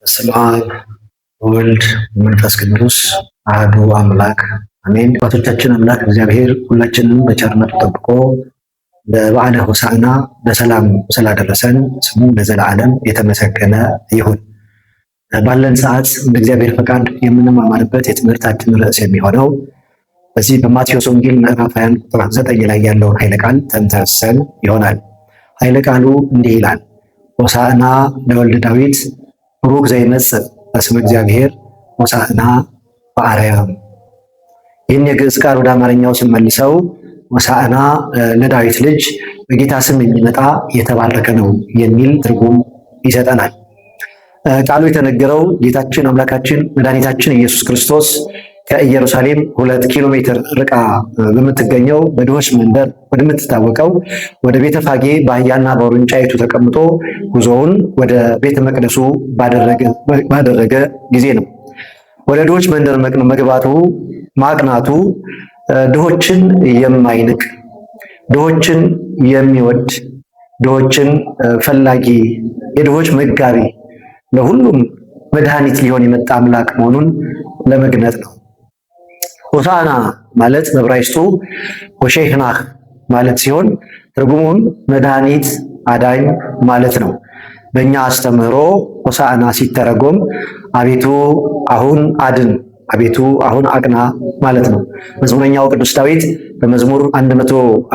በስመ አብ ወወልድ ወመንፈስ ቅዱስ አሐዱ አምላክ አሜን። አባቶቻችን አምላክ እግዚአብሔር ሁላችንንም በቸርነቱ ጠብቆ ለበዓለ ሆሳዕና በሰላም ስላደረሰን ስሙ ለዘላለም የተመሰገነ ይሁን። ባለን ሰዓት እንደ እግዚአብሔር ፈቃድ የምንማማርበት የትምህርታችን ርዕስ የሚሆነው በዚህ በማቴዎስ ወንጌል ምዕራፍ 21 ቁጥር 9 ላይ ያለውን ኃይለ ቃል ተንተርሰን ይሆናል። ኃይለ ቃሉ እንዲህ ይላል፦ ሆሳዕና ለወልደ ዳዊት ቡሩክ ዘይመጽእ በስመ እግዚአብሔር ሆሳዕና በአርያም። ይህን የግዕዝ ቃል ወደ አማርኛው ስንመልሰው ሆሳዕና ለዳዊት ልጅ በጌታ ስም የሚመጣ የተባረከ ነው የሚል ትርጉም ይሰጠናል። ቃሉ የተነገረው ጌታችን አምላካችን መድኃኒታችን ኢየሱስ ክርስቶስ ከኢየሩሳሌም 2 ኪሎ ሜትር ርቃ በምትገኘው በድሆች መንደር ወደምትታወቀው ወደ ቤተፋጌ በአህያና በውርንጫይቱ ተቀምጦ ጉዞውን ወደ ቤተ መቅደሱ ባደረገ ጊዜ ነው። ወደ ድሆች መንደር መግባቱ ማቅናቱ ድሆችን የማይንቅ፣ ድሆችን የሚወድ፣ ድሆችን ፈላጊ፣ የድሆች መጋቢ፣ ለሁሉም መድኃኒት ሊሆን የመጣ አምላክ መሆኑን ለመግለጥ ነው። ሆሳዕና ማለት በዕብራይስጡ ሆሼህናህ ማለት ሲሆን ትርጉሙም መድኃኒት፣ አዳኝ ማለት ነው። በእኛ አስተምህሮ ሆሳዕና ሲተረጎም አቤቱ አሁን አድን፣ አቤቱ አሁን አቅና ማለት ነው። መዝሙረኛው ቅዱስ ዳዊት በመዝሙር 117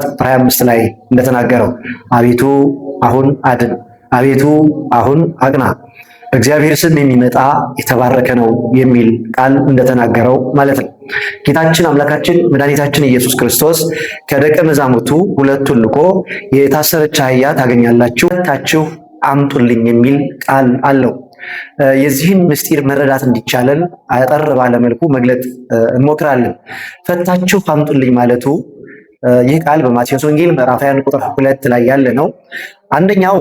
ቁጥር 25 ላይ እንደተናገረው አቤቱ አሁን አድን፣ አቤቱ አሁን አቅና፣ በእግዚአብሔር ስም የሚመጣ የተባረከ ነው የሚል ቃል እንደተናገረው ማለት ነው። ጌታችን አምላካችን መድኃኒታችን ኢየሱስ ክርስቶስ ከደቀ መዛሙርቱ ሁለቱን ልኮ የታሰረች አህያ ታገኛላችሁ፣ ፈታችሁ አምጡልኝ የሚል ቃል አለው። የዚህን ምስጢር መረዳት እንዲቻለን አጠር ባለ መልኩ መግለጥ እንሞክራለን። ፈታችሁ አምጡልኝ ማለቱ ይህ ቃል በማቴዎስ ወንጌል ምዕራፍ 21 ቁጥር 2 ላይ ያለ ነው። አንደኛው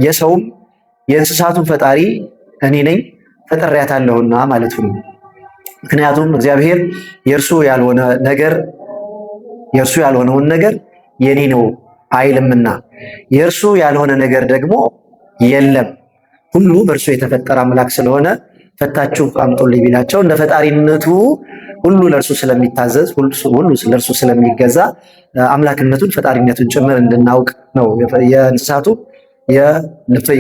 የሰውም የእንስሳቱን ፈጣሪ እኔ ነኝ ፈጥሬያታለሁና ማለቱ ነው። ምክንያቱም እግዚአብሔር የእርሱ ያልሆነ ነገር የእርሱ ያልሆነውን ነገር የኔ ነው አይልምና የእርሱ ያልሆነ ነገር ደግሞ የለም። ሁሉ በእርሱ የተፈጠረ አምላክ ስለሆነ ፈታችሁ አምጡልኝ ቢላቸው እንደ ፈጣሪነቱ ሁሉ ለእርሱ ስለሚታዘዝ፣ ሁሉ ለእርሱ ስለሚገዛ አምላክነቱን ፈጣሪነቱን ጭምር እንድናውቅ ነው። የእንስሳቱ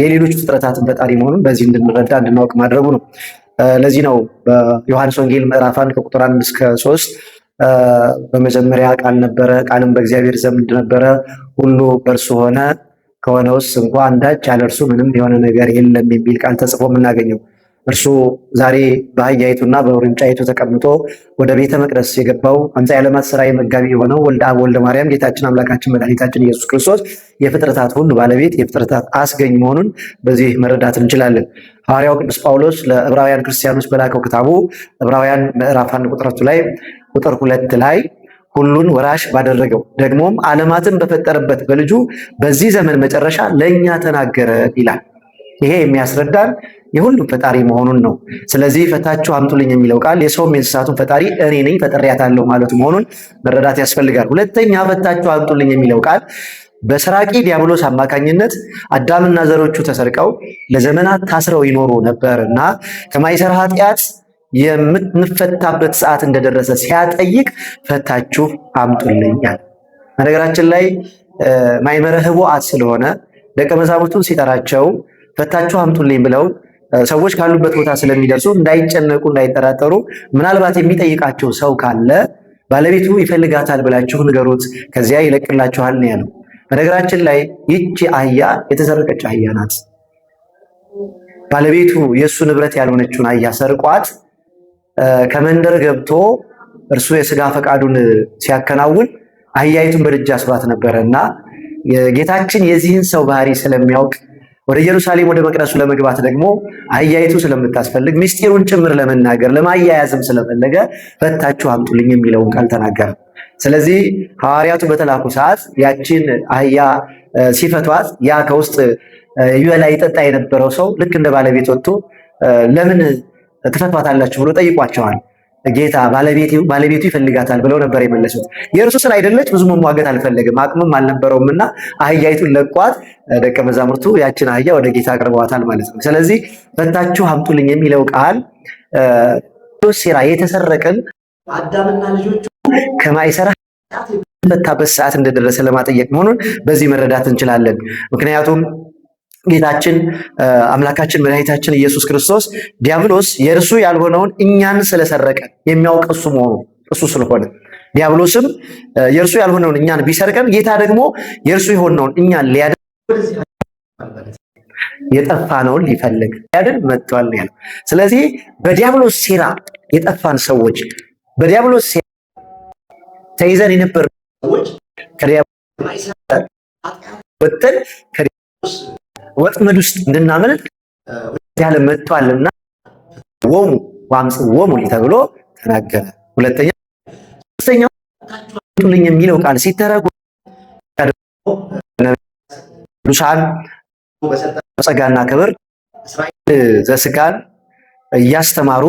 የሌሎች ፍጥረታትን ፈጣሪ መሆኑን በዚህ እንድንረዳ እንድናውቅ ማድረጉ ነው። ለዚህ ነው በዮሐንስ ወንጌል ምዕራፍ 1 ከቁጥር 1 እስከ 3 በመጀመሪያ ቃል ነበረ፣ ቃልም በእግዚአብሔር ዘንድ ነበረ፣ ሁሉ በእርሱ ሆነ፣ ከሆነውስ እንኳ አንዳች ያለ እርሱ ምንም የሆነ ነገር የለም የሚል ቃል ተጽፎ የምናገኘው። እርሱ ዛሬ በአህያይቱና በውርንጫይቱ ተቀምጦ ወደ ቤተ መቅደስ የገባው አምሳለ ዓለማት ሥራይ መጋቢ የሆነው ወልደ አብ ወልደ ማርያም ጌታችን አምላካችን መድኃኒታችን ኢየሱስ ክርስቶስ የፍጥረታት ሁሉ ባለቤት የፍጥረታት አስገኝ መሆኑን በዚህ መረዳት እንችላለን። ሐዋርያው ቅዱስ ጳውሎስ ለዕብራውያን ክርስቲያኖች በላከው ክታቡ ዕብራውያን ምዕራፍ 1 ቁጥር 2 ላይ ሁሉን ወራሽ ባደረገው ደግሞም ዓለማትን በፈጠረበት በልጁ በዚህ ዘመን መጨረሻ ለእኛ ተናገረ ይላል። ይሄ የሚያስረዳን የሁሉም ፈጣሪ መሆኑን ነው። ስለዚህ ፈታችሁ አምጡልኝ የሚለው ቃል የሰውም የእንስሳቱን ፈጣሪ እኔ ነኝ ፈጥሬያታለሁ ማለቱ መሆኑን መረዳት ያስፈልጋል። ሁለተኛ ፈታችሁ አምጡልኝ የሚለው ቃል በሰራቂ ዲያብሎስ አማካኝነት አዳምና ዘሮቹ ተሰርቀው ለዘመናት ታስረው ይኖሩ ነበር እና ከማይሰራ ኃጢአት የምንፈታበት ሰዓት እንደደረሰ ሲያጠይቅ ፈታችሁ አምጡልኛል። በነገራችን ላይ ማይመረ ህቡዓት ስለሆነ ደቀ መዛሙርቱን ሲጠራቸው ፈታችሁ አምጡልኝ ብለው ሰዎች ካሉበት ቦታ ስለሚደርሱ እንዳይጨነቁ እንዳይጠራጠሩ፣ ምናልባት የሚጠይቃቸው ሰው ካለ ባለቤቱ ይፈልጋታል ብላችሁ ንገሩት፣ ከዚያ ይለቅላችኋል ነው ያለው። በነገራችን ላይ ይቺ አህያ የተሰረቀች አህያ ናት። ባለቤቱ የእሱ ንብረት ያልሆነችውን አህያ ሰርቋት ከመንደር ገብቶ እርሱ የስጋ ፈቃዱን ሲያከናውን አህያይቱን በደጅ አስሯት ነበረ እና ጌታችን የዚህን ሰው ባህሪ ስለሚያውቅ ወደ ኢየሩሳሌም ወደ መቅደሱ ለመግባት ደግሞ አህያይቱ ስለምታስፈልግ ምስጢሩን ጭምር ለመናገር ለማያያዝም ስለፈለገ ፈታችሁ አምጡልኝ የሚለውን ቃል ተናገረ። ስለዚህ ሐዋርያቱ በተላኩ ሰዓት ያችን አህያ ሲፈቷት ያ ከውስጥ ይበላ ይጠጣ የነበረው ሰው ልክ እንደ ባለቤት ወጥቶ ለምን ትፈቷታላችሁ ብሎ ጠይቋቸዋል። ጌታ ባለቤቱ ይፈልጋታል ብለው ነበር የመለሱት። የእርሱ ስላይደለች ብዙ መሟገት አልፈለግም፣ አቅምም አልነበረውም እና አህያይቱን ለቋት ደቀ መዛሙርቱ ያችን አህያ ወደ ጌታ አቅርበዋታል ማለት ነው። ስለዚህ ፈታችሁ አምጡልኝ የሚለው ቃል ሴራ የተሰረቀን አዳምና ልጆቹ ከማይሰራ ፈታበት ሰዓት እንደደረሰ ለማጠየቅ መሆኑን በዚህ መረዳት እንችላለን። ምክንያቱም ጌታችን አምላካችን መድኃኒታችን ኢየሱስ ክርስቶስ ዲያብሎስ የእርሱ ያልሆነውን እኛን ስለሰረቀ የሚያውቅ እሱ መሆኑ እሱ ስለሆነ ዲያብሎስም የእርሱ ያልሆነውን እኛን ቢሰርቀን ጌታ ደግሞ የእርሱ የሆነውን እኛን ሊያድን የጠፋነውን ሊፈልግ ሊያድን መጥቷል ያለው። ስለዚህ በዲያብሎስ ሴራ የጠፋን ሰዎች በዲያብሎስ ሴራ ተይዘን የነበር ሰዎች ከዲያብሎስ ወጥተን ወጥመድ ውስጥ እንድናመልጥ ያለ መጥቷልና ወሙ ወሙ ተብሎ ተናገረ። ሁለተኛ ሶስተኛው ልኝ የሚለው ቃል ሲተረጎም ቅዱሳን ጸጋና ክብር ዘስጋን እያስተማሩ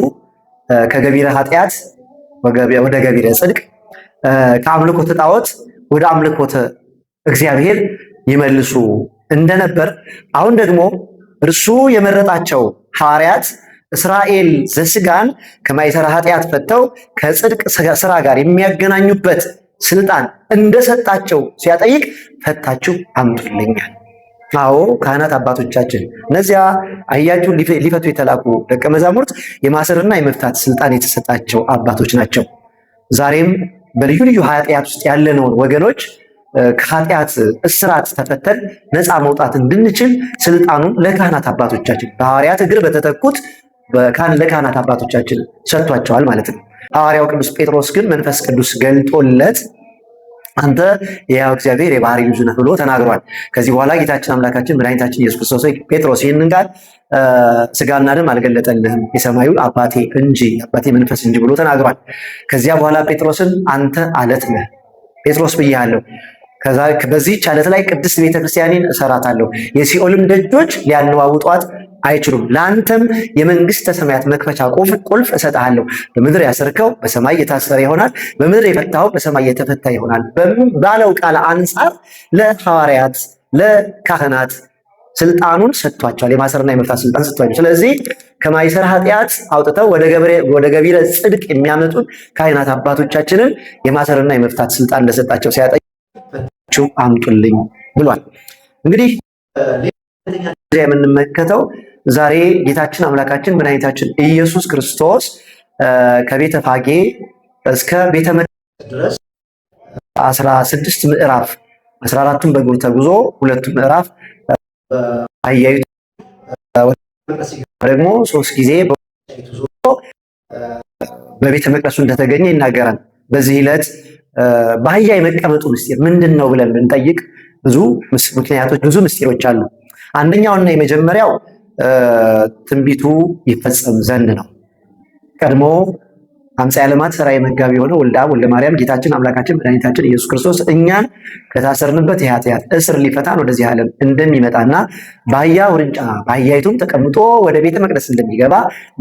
ከገቢረ ኃጢአት ወደ ገቢረ ጽድቅ ከአምልኮተ ጣዖት ወደ አምልኮተ እግዚአብሔር ይመልሱ እንደነበር አሁን ደግሞ እርሱ የመረጣቸው ሐዋርያት እስራኤል ዘስጋን ከማይሰራ ኃጢአት ፈተው ከጽድቅ ስራ ጋር የሚያገናኙበት ስልጣን እንደሰጣቸው ሲያጠይቅ ፈታችሁ አምጡልኛል። አዎ ካህናት አባቶቻችን እነዚያ አህያችሁን ሊፈቱ የተላኩ ደቀ መዛሙርት የማሰርና የመፍታት ስልጣን የተሰጣቸው አባቶች ናቸው። ዛሬም በልዩ ልዩ ኃጢአት ውስጥ ያለነውን ወገኖች ከኃጢአት እስራት ተፈተን ነፃ መውጣት እንድንችል ስልጣኑን ለካህናት አባቶቻችን በሐዋርያት እግር በተተኩት ለካህናት አባቶቻችን ሰጥቷቸዋል ማለት ነው። ሐዋርያው ቅዱስ ጴጥሮስ ግን መንፈስ ቅዱስ ገልጦለት አንተ የሕያው እግዚአብሔር የባህሪ ልጁ ነህ ብሎ ተናግሯል። ከዚህ በኋላ ጌታችን አምላካችን መድኃኒታችን ኢየሱስ ክርስቶስ ጴጥሮስ ይህንን ቃል ስጋና ደም አልገለጠልህም የሰማዩ አባቴ እንጂ አባቴ መንፈስ እንጂ ብሎ ተናግሯል። ከዚያ በኋላ ጴጥሮስን አንተ አለት ነህ ጴጥሮስ ብያለሁ በዚህች ዓለት ላይ ቅድስት ቤተክርስቲያኔን እሰራታለሁ፣ የሲኦልም ደጆች ሊያነዋውጧት አይችሉም። ለአንተም የመንግስተ ሰማያት መክፈቻ ቁልፍ እሰጥሃለሁ። በምድር ያሰርከው በሰማይ የታሰረ ይሆናል፣ በምድር የፈታኸው በሰማይ የተፈታ ይሆናል ባለው ቃል አንጻር ለሐዋርያት ለካህናት ስልጣኑን ሰጥቷቸዋል። የማሰርና የመፍታት ስልጣን ሰጥቷቸዋል። ስለዚህ ከማይሰር ኃጢአት አውጥተው ወደ ገቢረ ጽድቅ የሚያመጡን ካህናት አባቶቻችንን የማሰርና የመፍታት ስልጣን እንደሰጣቸው ሲያጠይቅ አምጡልኝ ብሏል። እንግዲህ የምንመለከተው ዛሬ ጌታችን አምላካችን መድኃኒታችን ኢየሱስ ክርስቶስ ከቤተ ፋጌ እስከ ቤተ መቅደስ ድረስ 16 ምዕራፍ 14ቱን በእግሩ ተጉዞ ሁለቱ ምዕራፍ አህያይቱ ደግሞ ሶስት ጊዜ በቤተ መቅደሱ እንደተገኘ ይናገራል። በዚህ ዕለት በአህያ የመቀመጡ ምስጢር ምንድን ነው ብለን ብንጠይቅ ብዙ ምክንያቶች፣ ብዙ ምስጢሮች አሉ። አንደኛውና የመጀመሪያው ትንቢቱ ይፈጸም ዘንድ ነው። ቀድሞ አምሳ ዓለማት ሠራዒ መጋቢ የሆነ ወልደ አብ ወልደ ማርያም ጌታችን አምላካችን መድኃኒታችን ኢየሱስ ክርስቶስ እኛን ከታሰርንበት የኃጢአት እስር ሊፈታን ወደዚህ ዓለም እንደሚመጣና በአህያ ውርንጫ በአህያይቱም ተቀምጦ ወደ ቤተ መቅደስ እንደሚገባ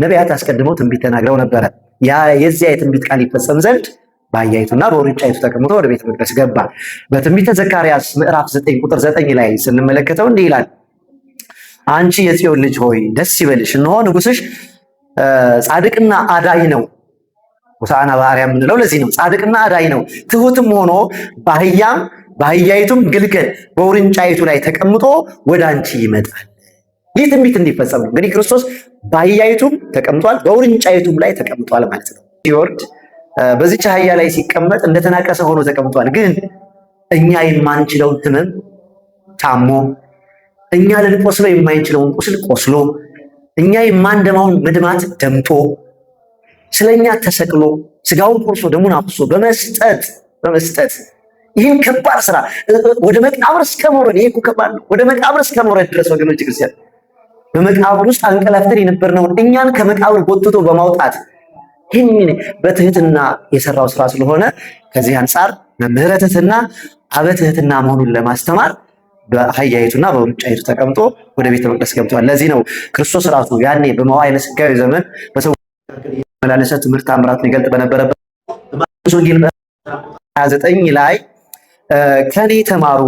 ነቢያት አስቀድመው ትንቢት ተናግረው ነበረ። ያ የዚያ የትንቢት ቃል ይፈጸም ዘንድ በአህያይቱና በውርንጫይቱ ተቀምጦ ወደ ቤተ መቅደስ ገባ። በትንቢተ ዘካርያስ ምዕራፍ 9 ቁጥር 9 ላይ ስንመለከተው እንዲህ ይላል፣ አንቺ የጽዮን ልጅ ሆይ ደስ ይበልሽ፣ እነሆ ንጉሥሽ ጻድቅና አዳኝ ነው። ሆሳዕና በአርያም የምንለው ለዚህ ነው። ጻድቅና አዳኝ ነው፣ ትሁትም ሆኖ በአህያም በአህያይቱም ግልገል በውርንጫይቱ ላይ ተቀምጦ ወደ አንቺ ይመጣል። ይህ ትንቢት እንዲፈጸም ነው። እንግዲህ ክርስቶስ በአህያይቱም ተቀምጧል፣ በውርንጫይቱም ላይ ተቀምጧል ማለት ነው። ሲወርድ በዚች አህያ ላይ ሲቀመጥ እንደተናቀሰ ሆኖ ተቀምጧል። ግን እኛ የማንችለውን ህመም ታሞ፣ እኛ ልንቆስለው የማንችለውን ቁስል ቆስሎ፣ እኛ የማንደማውን መድማት ደምቶ፣ ስለኛ ተሰቅሎ ስጋውን ቆርሶ ደሙን አፍሶ በመስጠት በመስጠት ይህን ከባድ ስራ ወደ መቃብር እስከ መውረድ፣ ይሄ እኮ ከባድ ነው። ወደ መቃብር እስከ መውረድ ድረስ ወገኖች፣ ክርስቲያን በመቃብር ውስጥ አንቀላፍተን የነበርነውን እኛን ከመቃብር ጎትቶ በማውጣት ይህን በትህትና የሰራው ስራ ስለሆነ ከዚህ አንጻር መምህረ ትህትና አበ ትህትና መሆኑን ለማስተማር በአህያይቱና በውርንጫይቱ ተቀምጦ ወደ ቤተ መቅደስ ገብቷል። ለዚህ ነው ክርስቶስ ራሱ ያኔ በመዋዕለ ሥጋዌ ዘመን በሰው እየተመላለሰ ትምህርት ታምራቱን ይገልጥ በነበረበት በማቴዎስ ወንጌል 29 ላይ ከኔ ተማሩ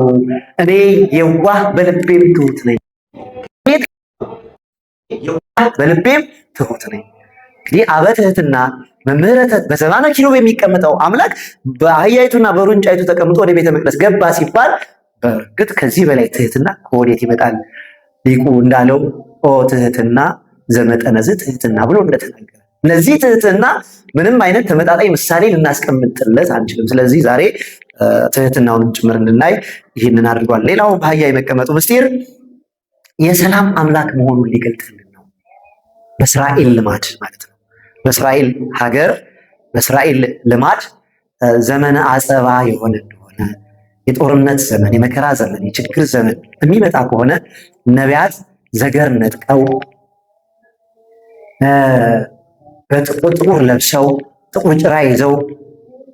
እኔ የዋህ በልቤም ትሁት ነኝ፣ በልቤም ትሁት ነኝ። እንግዲህ አበ ትህትና መምህረ በዘማነ ኪሩብ የሚቀመጠው አምላክ በአህያይቱና በሩንጫይቱ ተቀምጦ ወደ ቤተ መቅደስ ገባ ሲባል በእርግጥ ከዚህ በላይ ትህትና ከወዴት ይመጣል? ሊቁ እንዳለው ኦ ትህትና ዘመጠነዝ ትህትና ብሎ እንደተናገረ ለዚህ ትህትና ምንም አይነት ተመጣጣኝ ምሳሌ ልናስቀምጥለት አንችልም። ስለዚህ ዛሬ ትህትናውንም ጭምር እንድናይ ይህንን አድርጓል። ሌላው በአህያ የመቀመጡ ምስጢር የሰላም አምላክ መሆኑን ሊገልጥልን ነው። በእስራኤል ልማድ ማለት ነው። በእስራኤል ሀገር በእስራኤል ልማድ ዘመነ አጸባ የሆነ እንደሆነ የጦርነት ዘመን፣ የመከራ ዘመን፣ የችግር ዘመን የሚመጣ ከሆነ ነቢያት ዘገር ነጥቀው በጥቁር ጥቁር ለብሰው ጥቁር ጭራ ይዘው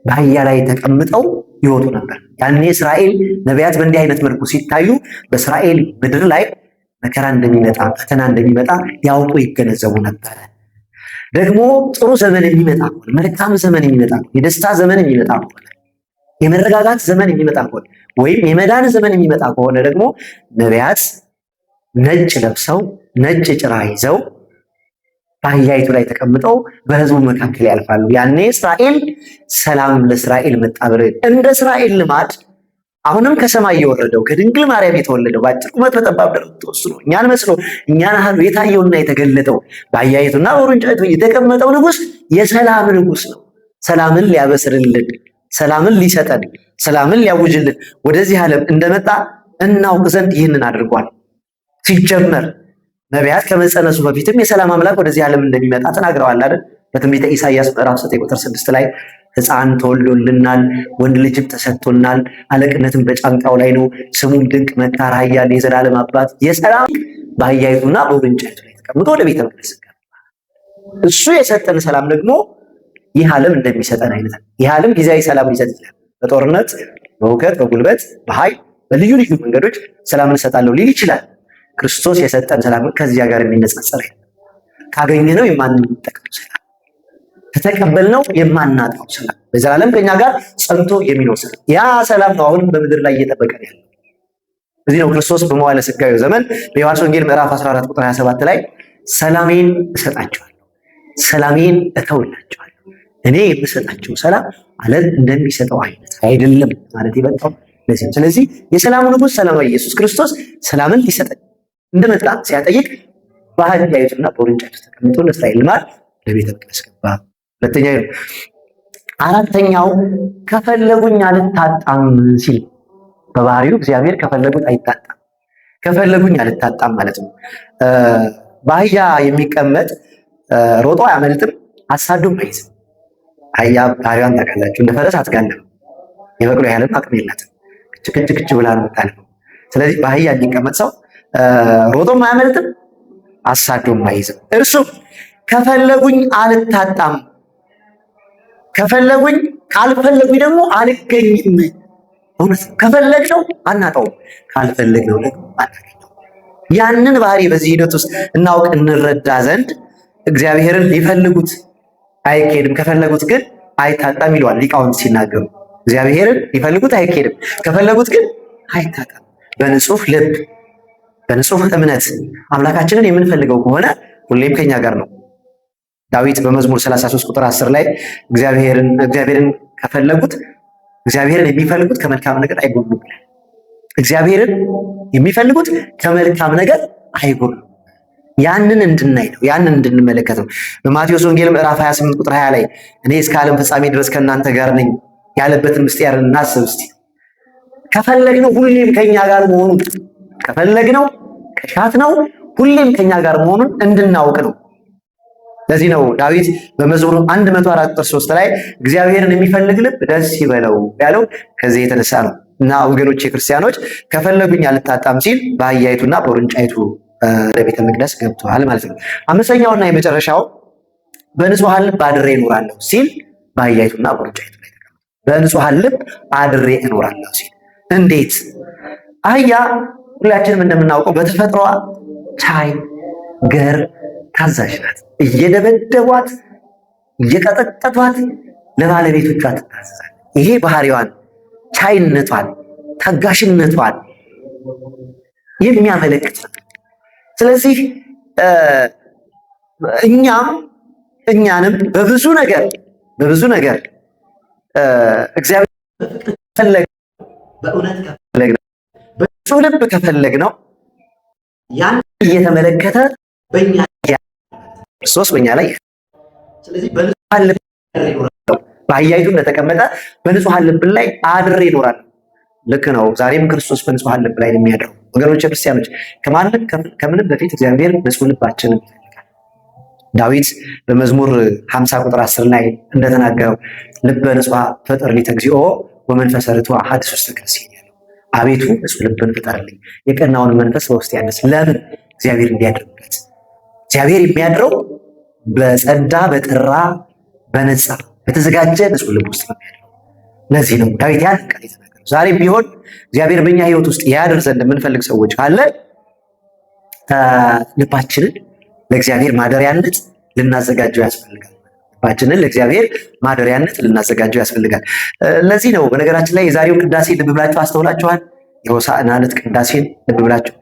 በአህያ ላይ ተቀምጠው ይወጡ ነበር። ያኔ እስራኤል ነቢያት በእንዲህ አይነት መልኩ ሲታዩ በእስራኤል ምድር ላይ መከራ እንደሚመጣ ፈተና እንደሚመጣ ያውቁ ይገነዘቡ ነበረ። ደግሞ ጥሩ ዘመን የሚመጣ ከሆነ መልካም ዘመን የሚመጣ ከሆነ የደስታ ዘመን የሚመጣ ከሆነ የመረጋጋት ዘመን የሚመጣ ከሆነ ወይም የመዳን ዘመን የሚመጣ ከሆነ ደግሞ ነቢያት ነጭ ለብሰው ነጭ ጭራ ይዘው በአህያይቱ ላይ ተቀምጠው በህዝቡ መካከል ያልፋሉ። ያኔ እስራኤል ሰላም ለእስራኤል መጣ ብለው እንደ እስራኤል ልማድ አሁንም ከሰማይ የወረደው ከድንግል ማርያም የተወለደው በአጭር ቁመት በጠባብ ደረት ተወስኖ እኛን መስሎ እኛን ያህል የታየውና የተገለጠው በአህያይቱና በውርንጫይቱ የተቀመጠው ንጉስ የሰላም ንጉስ ነው። ሰላምን ሊያበስርልን፣ ሰላምን ሊሰጠን፣ ሰላምን ሊያውጅልን ወደዚህ ዓለም እንደመጣ እናውቅ ዘንድ ይህንን አድርጓል። ሲጀመር ነቢያት ከመጸነሱ በፊትም የሰላም አምላክ ወደዚህ ዓለም እንደሚመጣ ተናግረዋል አይደል? በትንቢተ ኢሳይያስ ምዕራፍ 9 ቁጥር 6 ላይ ሕፃን ተወልዶልናል፣ ወንድ ልጅም ተሰጥቶናል፣ አለቅነትም በጫንቃው ላይ ነው፣ ስሙም ድንቅ መካር፣ ኃያል፣ የዘላለም አባት፣ የሰላም በአህያይቱና በውርንጫይቱ ላይ ተቀምጦ ወደ ቤተ መቅደስ ገባ። እሱ የሰጠን ሰላም ደግሞ ይህ ዓለም እንደሚሰጠን አይነት ይህ ዓለም ጊዜያዊ ሰላም ሊሰጥ ይችላል። በጦርነት፣ በሁከት፣ በጉልበት፣ በኃይል፣ በልዩ ልዩ መንገዶች ሰላምን እሰጣለሁ ሊል ይችላል። ክርስቶስ የሰጠን ሰላም ከዚያ ጋር የሚነጻጸር ካገኘነው የማንጠቀመው ሰላም፣ ከተቀበልነው የማናጣው ሰላም፣ በዘላለም ከኛ ጋር ጸንቶ የሚኖር ሰላም፣ ያ ሰላም ነው አሁንም በምድር ላይ እየጠበቀን ያለው። እዚህ ነው ክርስቶስ በመዋዕለ ሥጋዌው ዘመን በዮሐንስ ወንጌል ምዕራፍ 14 ቁጥር 27 ላይ ሰላሜን እሰጣችኋለሁ፣ ሰላሜን እተውላችኋለሁ፣ እኔ የምሰጣቸው ሰላም ዓለም እንደሚሰጠው አይነት አይደለም ማለት የበቃው ለዚህ። ስለዚህ የሰላሙ ንጉሥ ሰላማዊ ኢየሱስ ክርስቶስ ሰላምን ሊሰጠን እንደመጣ ሲያጠይቅ በአህያይቱና በውርንጫይቱ ተቀምጦ ለእስራኤል ልማድ ለቤተ መቅደስ ገባ። ሁለተኛ ነው። አራተኛው ከፈለጉኝ አልታጣም ሲል በባህሪው እግዚአብሔር ከፈለጉት አይታጣም። ከፈለጉኝ አልታጣም ማለት ነው። በአህያ የሚቀመጥ ሮጦ አያመልጥም፣ አሳዶም አይዝም። አህያ ባህሪዋን ታውቃላችሁ፣ እንደ ፈረስ አትጋልብም። የበቅሎ ያህልም አቅም የላትም። ክች ክች ክች ብላ ነው የምታልፈው። ስለዚህ በአህያ የሚቀመጥ ሰው ሮጦም አያመልጥም፣ አሳዶም አይዝም። እርሱም ከፈለጉኝ አልታጣም፣ ከፈለጉኝ ካልፈለጉኝ ደግሞ አልገኝም። እውነት ከፈለግነው አናጣውም፣ ካልፈለግነው ደግሞ አናገኘውም። ያንን ባህሪ በዚህ ሂደት ውስጥ እናውቅ እንረዳ ዘንድ እግዚአብሔርን ሊፈልጉት አይኬድም፣ ከፈለጉት ግን አይታጣም ይለዋል ሊቃውንት ሲናገሩ። እግዚአብሔርን ሊፈልጉት አይኬድም፣ ከፈለጉት ግን አይታጣም። በንጹህ ልብ በንጹህ እምነት አምላካችንን የምንፈልገው ከሆነ ሁሌም ከኛ ጋር ነው። ዳዊት በመዝሙር 33 ቁጥር 10 ላይ እግዚአብሔርን ከፈለጉት እግዚአብሔርን የሚፈልጉት ከመልካም ነገር አይጎድሉም ይላል። እግዚአብሔርን የሚፈልጉት ከመልካም ነገር አይጎድሉም። ያንን እንድናይ ነው፣ ያንን እንድንመለከት ነው። በማቴዎስ ወንጌል ምዕራፍ 28 ቁጥር 20 ላይ እኔ እስከ ዓለም ፍጻሜ ድረስ ከእናንተ ጋር ነኝ ያለበትን ምስጢር እናስብ እስቲ። ከፈለግነው ሁሌም ከኛ ጋር መሆኑን ከፈለግነው ከሻትነው ሁሌም ከኛ ጋር መሆኑን እንድናውቅ ነው። ለዚህ ነው ዳዊት በመዝሙር 104 ቁጥር 3 ላይ እግዚአብሔርን የሚፈልግ ልብ ደስ ይበለው ያለው ከዚህ የተነሳ ነው። እና ወገኖቼ ክርስቲያኖች ከፈለጉኝ አልታጣም ሲል በአህያይቱና በውርንጫይቱ ወደ ቤተ መቅደስ ገብተዋል ማለት ነው። አምስተኛውና የመጨረሻው በንጹሐን ልብ አድሬ እኖራለሁ ሲል በአህያይቱና በውርንጫይቱ ላይ ተቀምጧል። በንጹሐን ልብ አድሬ እኖራለሁ ሲል እንዴት? አህያ ሁላችንም እንደምናውቀው በተፈጥሯ ቻይ፣ ገር፣ ታዛዥ ናት። እየደበደቧት እየቀጠቀጧት ለባለቤቶቿ ትታዘዛለች። ይሄ ባህሪዋን፣ ቻይነቷን፣ ታጋሽነቷን የሚያመለክት ነው። ስለዚህ እኛም እኛንም በብዙ ነገር እግዚአብሔር ከፈለግ፣ በእውነት ከፈለግ ነው፣ በንጹህ ልብ ከፈለግ ነው፣ ያን እየተመለከተ በእኛ ክርስቶስ በእኛ ላይ፣ ስለዚህ በንጹህ ልብ በአህያይቱ እንደተቀመጠ በንጹሐን ልብ ላይ አድሬ ይኖራል። ልክ ነው። ዛሬም ክርስቶስ በንጹሐን ልብ ላይ ነው የሚያድረው። ወገኖች ክርስቲያኖች፣ ከማንም ከምንም በፊት እግዚአብሔር ንጹህ ልባችንን ይፈልጋል። ዳዊት በመዝሙር 50 ቁጥር 10 ላይ እንደተናገረው "ልበ ንጹሐ ፍጥር ሊተ እግዚኦ ወመንፈሰ ርቱዐ ሐድስ ውስተ ከርሥየ" ያለው፣ አቤቱ ንጹህ ልብን ፍጠርልኝ፣ የቀናውን መንፈስ በውስጤ አድስ። ለምን? እግዚአብሔር እንዲያድርበት። እግዚአብሔር የሚያድረው በጸዳ፣ በጠራ፣ በነጻ፣ በተዘጋጀ ንጹህ ልብ ውስጥ ነው ያለው። ለዚህ ነው ዳዊት ያን ቃል የተናገረው። ዛሬም ቢሆን እግዚአብሔር በእኛ ሕይወት ውስጥ ያድር ዘንድ የምንፈልግ ሰዎች ካለ ልባችንን ለእግዚአብሔር ማደሪያነት ልናዘጋጀው ያስፈልጋል። ልባችንን ለእግዚአብሔር ማደሪያነት ልናዘጋጀው ያስፈልጋል። ለዚህ ነው በነገራችን ላይ የዛሬውን ቅዳሴ ልብ ብላችሁ አስተውላችኋል? የሆሳዕና ዕለት ቅዳሴን ልብ ብላችሁ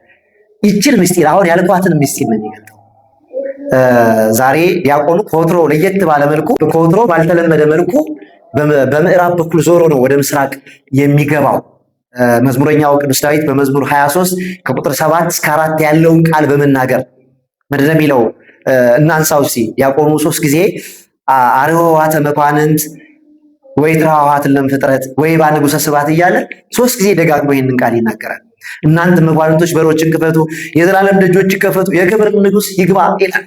ይችን ምስጢር፣ አሁን ያልኳትን ምስጢር ነው የሚገልጠው። ዛሬ ዲያቆኑ ከወትሮ ለየት ባለ መልኩ፣ ከወትሮ ባልተለመደ መልኩ በምዕራብ በኩል ዞሮ ነው ወደ ምስራቅ የሚገባው። መዝሙረኛው ቅዱስ ዳዊት በመዝሙር 23 ከቁጥር 7 እስከ 4 ያለውን ቃል በመናገር ምንድን ነው የሚለው? እናንሳው እስኪ። ዲያቆኑ ሶስት ጊዜ "አርኅወ መኳንንት ወይትረኃወ ለምፍጥረት ወይባ ንጉሠ ስብሐት" እያለ ሶስት ጊዜ ደጋግሞ ይህንን ቃል ይናገራል። እናንተ መኳንንቶች በሮችን ክፈቱ፣ የዘላለም ደጆች ይከፈቱ፣ የክብር ንጉሥ ይግባ ይላል።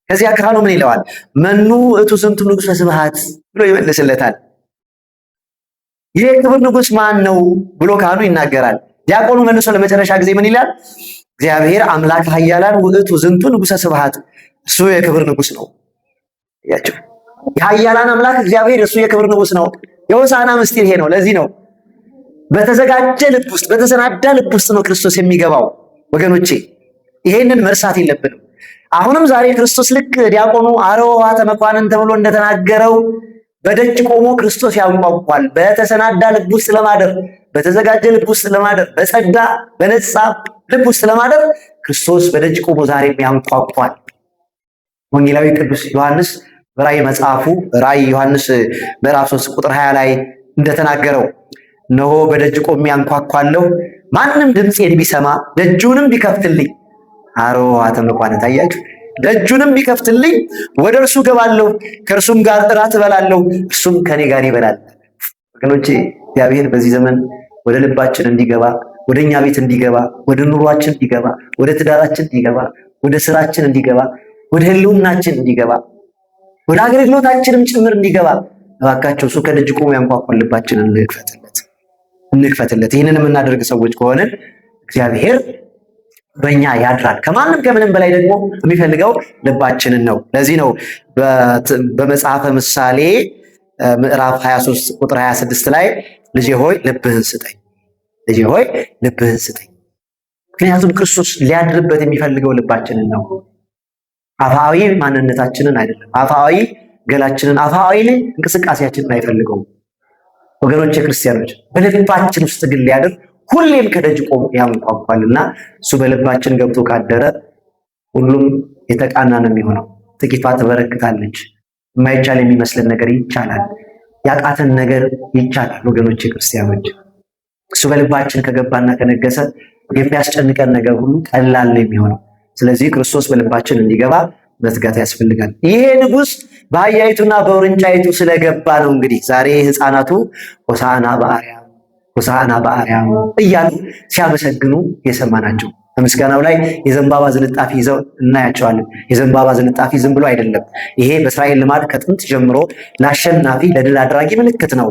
ከዚያ ካህኑ ምን ይለዋል? "መኑ ውእቱ ዝንቱ ንጉሠ ስብሐት" ብሎ ይመልስለታል። ይህ የክብር ንጉሥ ማን ነው ብሎ ካህኑ ይናገራል። ዲያቆኑ መልሶ ለመጨረሻ ጊዜ ምን ይላል? "እግዚአብሔር አምላክ ኃያላን ውእቱ ዝንቱ ንጉሠ ስብሐት"፣ እሱ የክብር ንጉሥ ነው። ያቸው የኃያላን አምላክ እግዚአብሔር እሱ የክብር ንጉሥ ነው። የሆሳዕና ምስጢር ይሄ ነው። ለዚህ ነው በተዘጋጀ ልብ ውስጥ፣ በተሰናዳ ልብ ውስጥ ነው ክርስቶስ የሚገባው። ወገኖቼ፣ ይሄንን መርሳት የለብንም። አሁንም ዛሬ ክርስቶስ ልክ ዲያቆኑ "አርኅወ መኳንንት" ተብሎ እንደተናገረው በደጅ ቆሞ ክርስቶስ ያንኳኳል። በተሰናዳ ልብ ውስጥ ለማደር፣ በተዘጋጀ ልብ ውስጥ ለማደር፣ በጸዳ በነጻ ልብ ውስጥ ለማደር ክርስቶስ በደጅ ቆሞ ዛሬም ያንኳኳል። ወንጌላዊ ቅዱስ ዮሐንስ በራእይ መጽሐፉ፣ ራእይ ዮሐንስ ምዕራፍ 3 ቁጥር 20 ላይ እንደተናገረው "እነሆ በደጅ ቆሜ አንኳኳለሁ፣ ማንም ድምፄን ቢሰማ ደጁንም ቢከፍትልኝ"፣ አርኅወ መኳንንት፣ አያችሁ፣ ደጁንም ቢከፍትልኝ ወደ እርሱ እገባለሁ፣ ከእርሱም ጋር እራት እበላለሁ፣ እርሱም ከኔ ጋር ይበላል። ወገኖቼ፣ እግዚአብሔር በዚህ ዘመን ወደ ልባችን እንዲገባ፣ ወደ እኛ ቤት እንዲገባ፣ ወደ ኑሯችን እንዲገባ፣ ወደ ትዳራችን እንዲገባ፣ ወደ ስራችን እንዲገባ፣ ወደ ህልውናችን እንዲገባ፣ ወደ አገልግሎታችንም ጭምር እንዲገባ እባካችሁ እሱ ከደጅ ቆሞ ያንኳኳል። ልባችንን እንክፈትለት፣ እንክፈትለት። ይህንን የምናደርግ ሰዎች ከሆንን እግዚአብሔር በእኛ ያድራል። ከማንም ከምንም በላይ ደግሞ የሚፈልገው ልባችንን ነው። ለዚህ ነው በመጽሐፈ ምሳሌ ምዕራፍ 23 ቁጥር 26 ላይ "ልጄ ሆይ ልብህን ስጠኝ፣ ልጄ ሆይ ልብህን ስጠኝ።" ምክንያቱም ክርስቶስ ሊያድርበት የሚፈልገው ልባችንን ነው። አፍአዊ ማንነታችንን አይደለም። አፍአዊ ገላችንን፣ አፍአዊ እንቅስቃሴያችንን አይፈልገውም። ወገኖች ክርስቲያኖች፣ በልባችን ውስጥ ግን ሊያድር ሁሌም ከደጅ ቆሞ ያንኳኳልና እሱ በልባችን ገብቶ ካደረ ሁሉም የተቃና ነው የሚሆነው። ጥቂቷ ትበረክታለች። የማይቻል የሚመስለን ነገር ይቻላል። ያቃተን ነገር ይቻላል። ወገኖች ክርስቲያኖች፣ እሱ በልባችን ከገባና ከነገሰ የሚያስጨንቀን ነገር ሁሉ ቀላል ነው የሚሆነው። ስለዚህ ክርስቶስ በልባችን እንዲገባ መትጋት ያስፈልጋል። ይሄ ንጉሥ በአህያይቱና በውርንጫይቱ ስለገባ ነው እንግዲህ ዛሬ ሕፃናቱ "ሆሳዕና በአርያም፣ ሆሳዕና በአርያም" እያሉ ሲያመሰግኑ የሰማናቸው። በምስጋናው ላይ የዘንባባ ዝንጣፊ ይዘው እናያቸዋለን። የዘንባባ ዝንጣፊ ዝም ብሎ አይደለም። ይሄ በእስራኤል ልማድ ከጥንት ጀምሮ ለአሸናፊ፣ ለድል አድራጊ ምልክት ነው።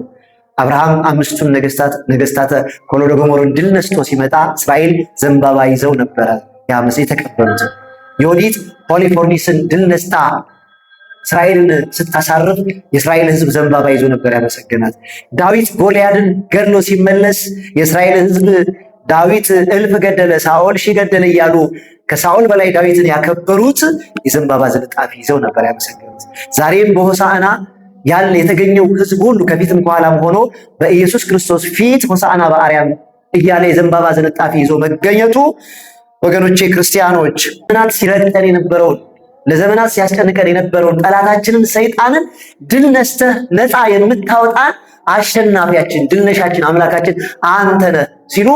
አብርሃም አምስቱን ነገስታት፣ ነገስታተ ኮሎዶጎሞርን ድል ነስቶ ሲመጣ እስራኤል ዘንባባ ይዘው ነበረ ያመሰ የተቀበሉት። ዮዲት ሆሊፎርኒስን ድል ነስታ እስራኤልን ስታሳርፍ የእስራኤል ሕዝብ ዘንባባ ይዞ ነበር ያመሰገናት። ዳዊት ጎልያድን ገድሎ ሲመለስ የእስራኤል ሕዝብ ዳዊት 1000 ገደለ፣ ሳኦል 1000 ገደለ እያሉ ከሳኦል በላይ ዳዊትን ያከበሩት የዘንባባ ዝንጣፊ ይዘው ነበር ያመሰገኑት። ዛሬም በሆሳዕና ያለ የተገኘው ሕዝብ ሁሉ ከፊትም ከኋላም ሆኖ በኢየሱስ ክርስቶስ ፊት ሆሳዕና በአርያም እያለ የዘንባባ ዝንጣፊ ይዞ መገኘቱ ወገኖቼ ክርስቲያኖች ዘመናት ሲረግጠን የነበረውን፣ ለዘመናት ሲያስጨንቀን የነበረውን ጠላታችንን ሰይጣንን ድል ነስተህ ነፃ የምታወጣን አሸናፊያችን፣ ድል ነሻችን አምላካችን አንተ ነህ ሲሉ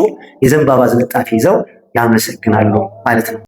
የዘንባባ ዝንጣፊ ይዘው ያመሰግናሉ ማለት ነው።